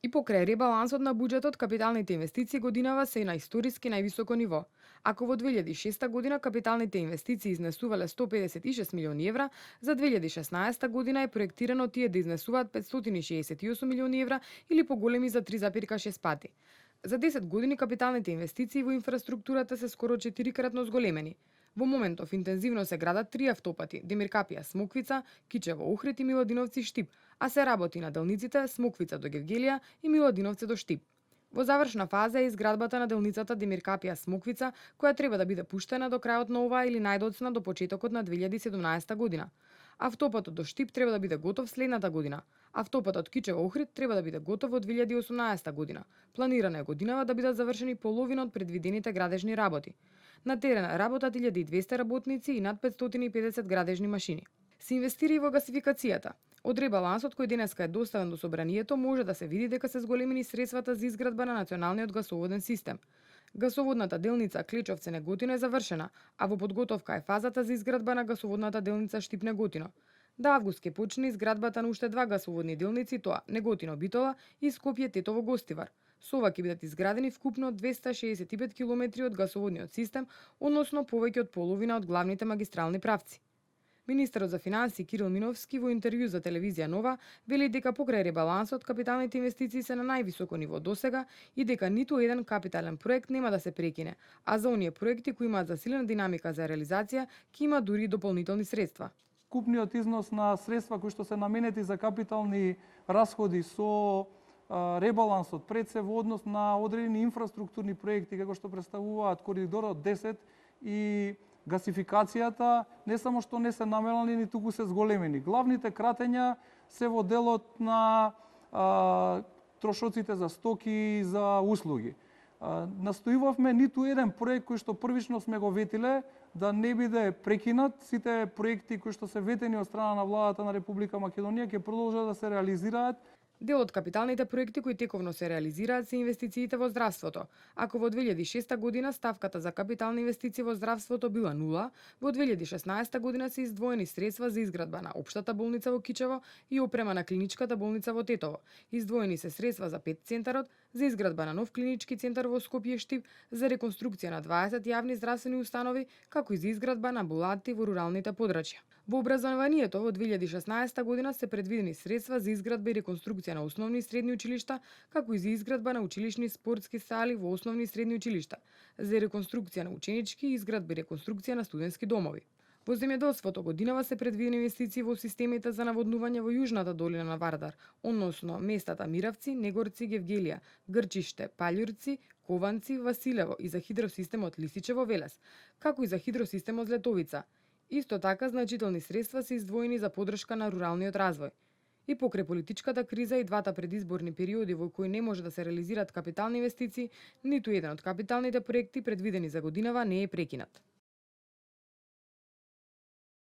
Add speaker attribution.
Speaker 1: И покрај ребалансот на буџетот, капиталните инвестиции годинава се на историски највисоко ниво. Ако во 2006 година капиталните инвестиции изнесувале 156 милиони евра, за 2016 година е проектирано тие да изнесуваат 568 милиони евра или поголеми за 3,6 пати. За 10 години капиталните инвестиции во инфраструктурата се скоро 4-кратно зголемени. Во моментов интензивно се градат три автопати: Демиркапија Смоквица, Кичево Охрид и Милодиновци Штип, а се работи на делниците Смоквица до Гевгелија и Милодиновци до Штип. Во завршна фаза е изградбата на делницата Демиркапија Смоквица, која треба да биде пуштена до крајот на оваа или најдоцна до почетокот на 2017 година. Автопатот до Штип треба да биде готов следната година. Автопатот Кичево Охрид треба да биде готов во 2018 година. Планирано е годинава да бидат завршени половина од предвидените градежни работи. На терен работат 1200 работници и над 550 градежни машини. Се инвестира и во гасификацијата. Од ребалансот кој денеска е доставен до собранието може да се види дека се зголемени средствата за изградба на националниот гасоводен систем. Гасоводната делница Клечовце Неготино е завршена, а во подготовка е фазата за изградба на гасоводната делница Штип Неготино. До август ќе почне изградбата на уште два гасоводни делници, тоа Неготино Битола и Скопје Тетово Гостивар. Со ова ќе бидат изградени вкупно 265 километри од гасоводниот систем, односно повеќе од половина од главните магистрални правци. Министерот за финансии Кирил Миновски во интервју за телевизија Нова вели дека покрај ребалансот капиталните инвестиции се на највисоко ниво досега и дека ниту еден капитален проект нема да се прекине, а за оние проекти кои имаат засилена динамика за реализација ќе има дури дополнителни средства.
Speaker 2: Купниот износ на средства кои што се наменети за капитални расходи со ребалансот пред се во однос на одредени инфраструктурни проекти како што представуваат коридорот 10 и гасификацијата, не само што не се намалени, туку се зголемени. Главните кратења се во делот на трошоците за стоки и за услуги. Настојувавме ниту еден проект кој што првично сме го ветиле да не биде прекинат. Сите проекти кои што се ветени од страна на владата на Република Македонија ќе продолжат да се реализираат.
Speaker 1: Дел од капиталните проекти кои тековно се реализираат се инвестициите во здравството. Ако во 2006 година ставката за капитални инвестиции во здравството била нула, во 2016 година се издвоени средства за изградба на општата болница во Кичево и опрема на клиничката болница во Тетово. Издвоени се средства за ПЕТ центарот, за изградба на нов клинички центар во Скопје Штип, за реконструкција на 20 јавни здравствени установи, како и за изградба на амбуланти во руралните подрачја. Во образованието во 2016 година се предвидени средства за изградба и реконструкција на основни и средни училишта, како и за изградба на училишни спортски сали во основни и средни училишта, за реконструкција на ученички и изградба и реконструкција на студентски домови. Во земјоделството годинава се предвидени инвестиции во системите за наводнување во јужната долина на Вардар, односно местата Миравци, Негорци, Гевгелија, Грчиште, Паљурци, Кованци, Василево и за хидросистемот Лисичево Велес, како и за хидросистемот Летовица. Исто така значителни средства се издвоени за поддршка на руралниот развој. И покрај политичката криза и двата предизборни периоди во кои не може да се реализираат капитални инвестиции, ниту еден од капиталните проекти предвидени за годинава не е прекинат.